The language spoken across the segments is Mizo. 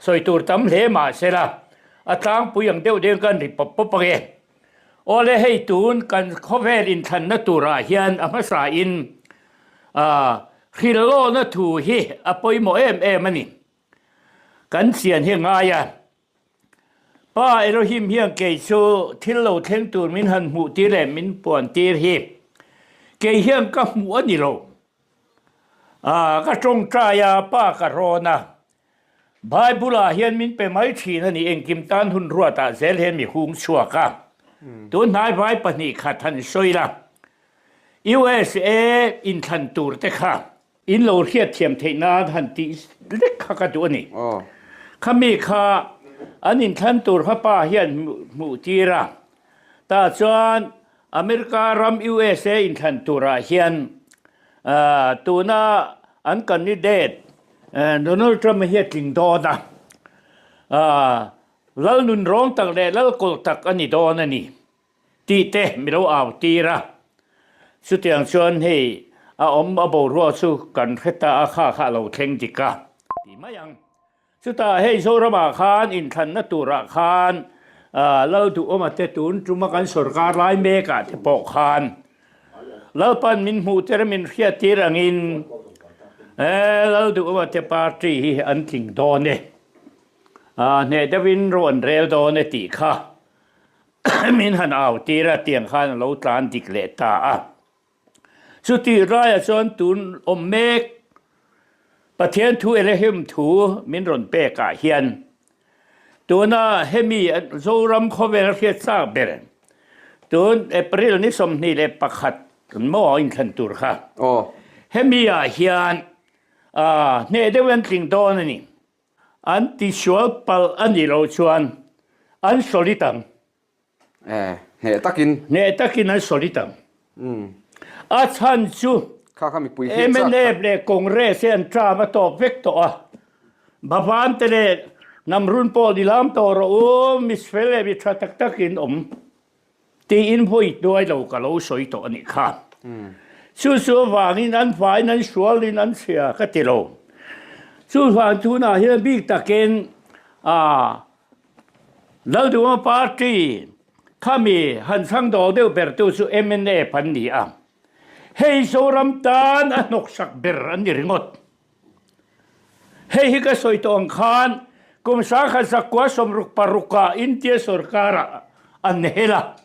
Sawi tur tam hle mah sela, a tlangpui ang deuh deuhin kan ri pawp pawp ang e. Awle hei tun kan khawvel inthlanna turah hian a hmasain hrilhlawhna thu hi a pawimawh em em a ni. Kan chian hi ngai a, Pa Elohim hian kei chu thil lo thleng tur min han hmuh tir leh min puan tir hi kei hian ka hmuh a ni lo. Ka tawngtai a, Pa ka rawn a, Bible-ah hian min pe mai thin a ni, engkim tan hun ruatah zel hian mi hung chhuak a. Tun hnai vai pahnih khat han sawi la, USA inthlan tur te kha in lo hriatthiam theih nan han tih lek kha ka duh a ni. Khami kha an inthlan tur kha pa hian hmuh tir a, tah chuan America ram USA inthlan turah hian tuna an candidate Donald Trump-a hi a tling dawn a, lal nunrawng tak leh lal kawlh tak a ni dawn a ni tih te mi lo au tir a. Chutiang chuan hei a awm a boruak chu kan hre ta a, kha kha a lo thleng dik a ti mai ang. Chutah hei Zoramah khan inthlanna turah khan Lalduhawma te tun tuma kan sawrkar lai mekah te pawh khan Lalpan min hmuh tir a min hriat tir angin Lalduhawma te party hi an tling dawn e, hneh deuhin ro an rel dawn e tih kha min han au tir a, tiang khan a lo tlan dik leh ta a. Chutih raiah chuan tun awm mek Pathian thu Elohim thu min rawn pekah hian tuna hemi Zoram khawvel a hriat chak ber tun April ni 21 maw inthlan tur kha hemi ah hian hneh deuh an tling dawn a ni. An tisual palh a nih loh chuan an solid ang. Eh, hneh takin. Hneh takin an solid ang. A chhan chu Kha kha mipui hriat chak. MNF leh Congress hi an term a tawp vek tawh a. Bhavan te leh Namrun pawh ni lam tawh rawh u, misfel leh mi tha tak takin awm tiin vawi hnuai lo ka lo sawi tawh a nih kha. Chu chu avangin an vaiin an sualin an chhia ka ti lo. Chuvang tunah hian bik takin ah Lalduhawma party khami han chhang dawl deuh bertu chu MNF an ni a, hei Zoram tan a hnawksak ber an ni ringawt. Hei hi ka sawi tawh ang khan kum 1966 ah India sorkarah an hel a,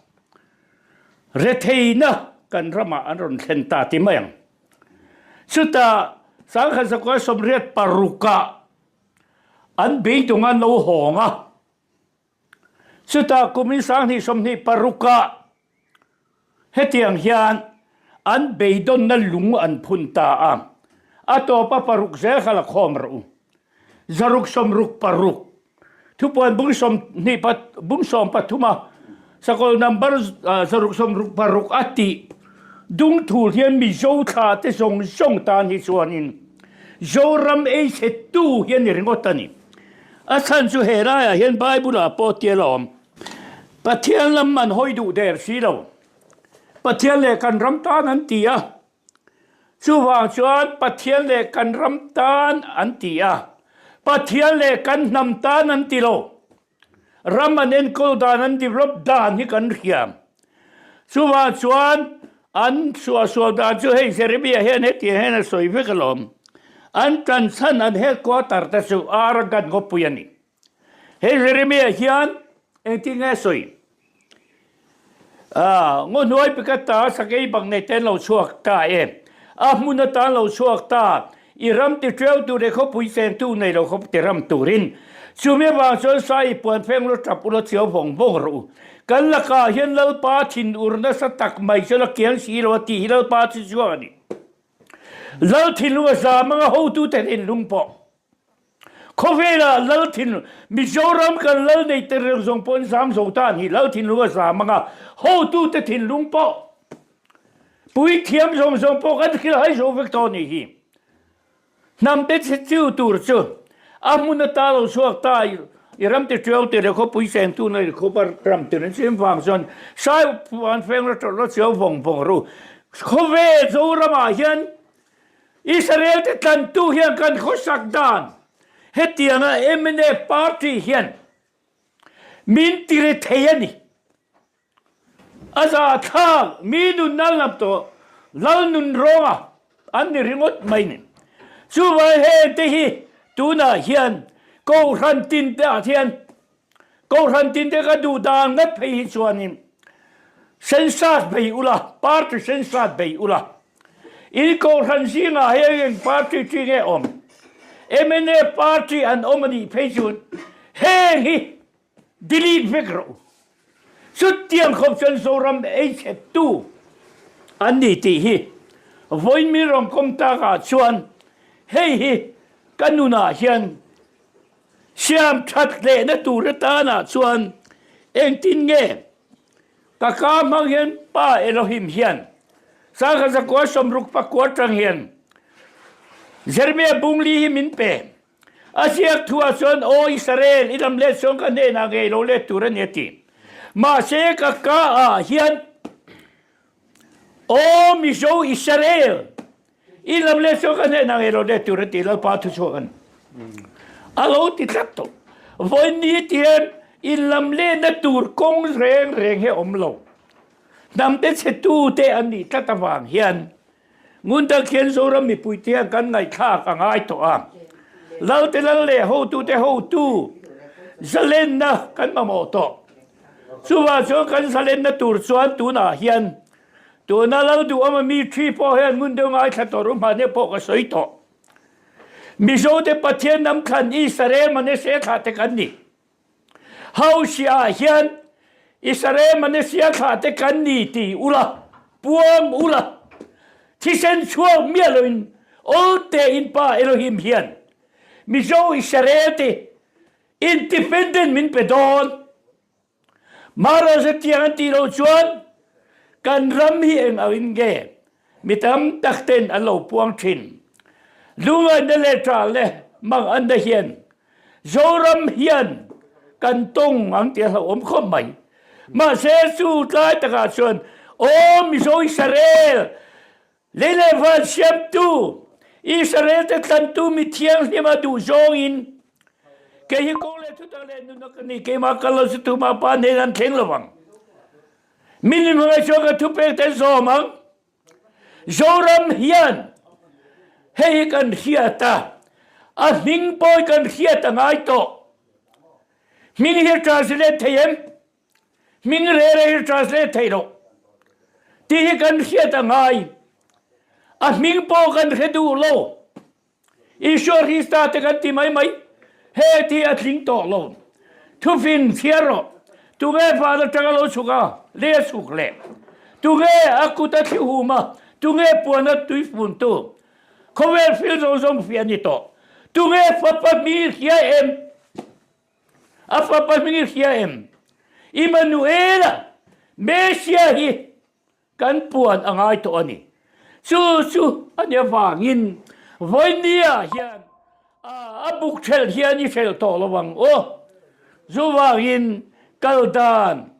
retheihna kan ramah an rawn thlen ta ti mai ang. Chutah 1986 ah An beidawng an lo hawng a, chutah kumin 2026 ah hetiang hian an beidawnna lung an phun ta a, a tawpa paruk zel kha la khawm rawh u. Zaruk sawmruk paruk thupuan bung sawmhnih bung sawm pathuma Sakawlh number 666 a tih dungthul hian Mizo thla te zawng zawng tan hi chuanin Zoram ei chhetu hi a ni ringawt a ni. A chhan chu he laiah hian Bible-ah pawh tia la awm. Pathian lam an hawi duh der si lo. Pathian leh kan ram tan an ti a. Chuvang chuan Pathian leh kan ram tan an ti a. Pathian leh kan hnam tan an ti lo. Ram an enkawl dan, an develop dan hi kan hria. Chuvang chuan an suahsual dan chu hei Jeremiah hian hetiang hian a sawi vek alawm. An tanchhan an headquarter te chu Arakan khawpui a ni. Hei Jeremiah hian engtin nge a sawi? Ngaw hnuai pakhat ta sakei bang nei te an lo chhuak ta e. A hmun atan lo chhuak ta. I ram ti ṭeu tur leh khawpui chengtu nei lo khawp ti ram turin. Chumi avang chuan sai i puan feng lo ṭap ula chiau vawng vawng rawh u. Kan lakah hian Lalpa thinur nasa tak mai chu la kiang si lo a tih hi Lalpa chu chuang a ni. Lal thinlung a zam anga hotute thinlung pawh. Khawvelah Lal thin Mizoram kan Lal nei te reng zawng pawhin zam zo ta an hi Lal thinlung a zam anga hotute thinlung pawh puithiam zawng zawng pawh kan hrilh hai zo vek tawh anih hi. Hnam te chhe tur chu a hmun ata lo chhuak ta i ram ti ṭiau ti leh khawpui chengtu na i khawpa ram ti reng chin vang chuan sai van feng la ṭawlh la chiau vawng vawng ru. Khawvel Zoramah hian Israel te tlantu hian kan khawsak dan. Hetianga mnf party hian min ti rethei a ni. A zahthlak mi nunna lam tawh lal nun rawnga an ni ringawt mai ni. Chuvang heng te hi tunah hian Kohhran tin te ah hian Kohhran tin te ka duh dan ngat phei hi chuanin census bei ula, party census bei ula. In Kohhran zingah hian eng party chi nge awm? Mnf party an awm a nih phei chuan heng hi delete vek rawh u. Chutiang khawp chuan Zoram ei chhettu an ni tih hi vawiin min rawn kawm takah chuan hei hi ka nunah hian siam that lehna tur atanah chuan engtin nge ka ka hmang hian Pa Elohim hian Sangha zakua 60 pakua atang hian Jeremiah bungli hi min pe. A ziak thuah chuan, Aw Israel, i lam let chuan ka hnenah ngei lo let tur a ni a ti. Mahse ka ka ah hian, Aw Mizo Israel, i lam let chuan ka hnenah ngei lo let tur a ti, Lalpa thu chhuak a ni. A lo ti tlat tawh. Vawiin ti hian i lam lehna tur kawng reng reng hi a awm lo. Hnamte chhetute an nih tlat avang hian Ngun tak hian Zoram mipuite hian kan ngaihthlak a ngai tawh a. Lalte lal leh hotute hotu zalenna kan mamawh tawh. Chuvang chuan kan zalenna tur chuan tunah hian tuna lal duhawma mi thi pawh hian ngun deuh ngaithla tawh ru hmahne pawh ka sawi tawh. Mizote Pathian hnam thlan Israel Manese thlah te kan ni. Hausia hian Israel Manesia thlah te kan ni ti ula, puang ula, thisen chhuak miah loin awl tein Pa Elohim hian Mizo Israel te independent min pe dawn. Mara zetiang an tih loh chuan kan ram hi eng angin nge mi tam tak ten an lo puang thin. Lungaina leh ṭah leh mang anna hian Zoram hian kan tawng ang tih a hlauhawm khawp mai. Mahse chu tlai takah chuan Aw Mizo Israel, lei leh van siamtu, Israel te tlantu mi thianghlim a duh zawngin kei hi kawng leh thutak leh nunna ka ni, keimah kal lo chu tumah pa hnen an thleng lo vang. Min inhmangaih chuan ka thupek te zawm ang. Zoram hian hei hi kan hriat a, a hming pawh kan hriat a ngai tawh. Hming hi translate thei em? Hming re re hi translate thei loh. Tih hi kan hriat a ngai. A hming pawh kan hre duh lo. Isua Krista te kan ti mai mai, he ti a tling tawh lo. Thufing chhiar rawh, tunge van atanga lo chhuk a, lei a chhuk leh? Tunge a kut a thli hum a, tunge puan a tui fun tu? Khawvel thil zawng zawng fiah a ni tawh. Tunge fapa hming i hria em? A fapa hming i hria em? Immanuela, Messiah hi Kan puan a ngai tawh a ni. Chu chu a nia vangin vawinia hian a buk ṭhelh hian i hrelh tawh lo ang aw. Chu vangin kal dan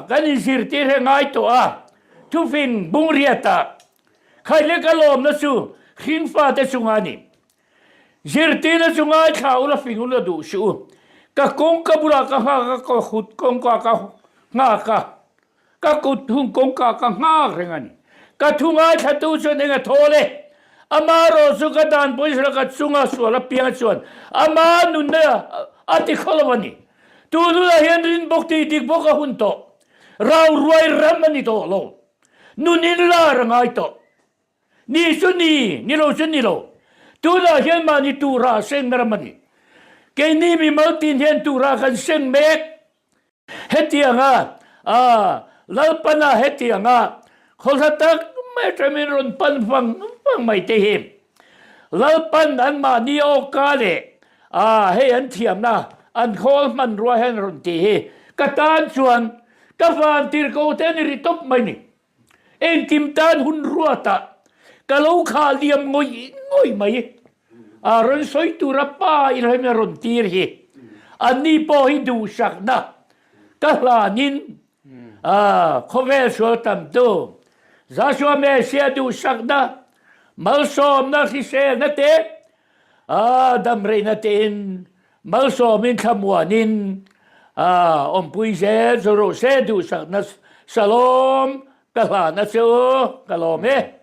kan inzirtir hi a ngai tawh a, thufing bungriatah khaile ka lawmna chu hringfate chunga a ni. Zirtirna chu ngaithla ula fing ula duh suh u. Ka kawngka bulah ka nghak a, ka hut kawngka ka nghak a. Ka kut hung kawngka ka nghak reng a ni. Ka thu ngaithlatu chuan eng a thawl e? Ama rawh chu ka dan pawisa ka chunga sual apianga chuan ama nunna a ti khaw lo a ni. Tun hunah hian rin bawk tih dik bawk a hun tawh. Rau ruai ram a ni tawh lo. Nun in lar a ngai tawh. Ni chu ni, ni lo chu ni lo. Tunah hian mahni tura sengna ram a ni. Keini mimal tin hian tura kan seng mek. Hetianga Lalpana hetianga khawhla tak mai atangin rawn pan vang vang mai te hi Lalpan anmahni awka leh hei an thiamna an khawl hmanrua hian rawn tih hi ka tan chuan ka vantirhkoh te a ni ri tawp mai ni. Engkim tan hun ruatah ka lo khah liam ngawih ngawih mai. A rawn sawi tura pa Ibrahim a rawn tir hi anni pawh hi duhsakna ka hlanin khawvel sual tamtu Joshua Messiah duhsakna malsawmna hriselna te. A dam reihna tein malsawmin thlamuanin a awmpui zel chu rawh se duhsakna Shalom ka hlan a che u, ka lawm e.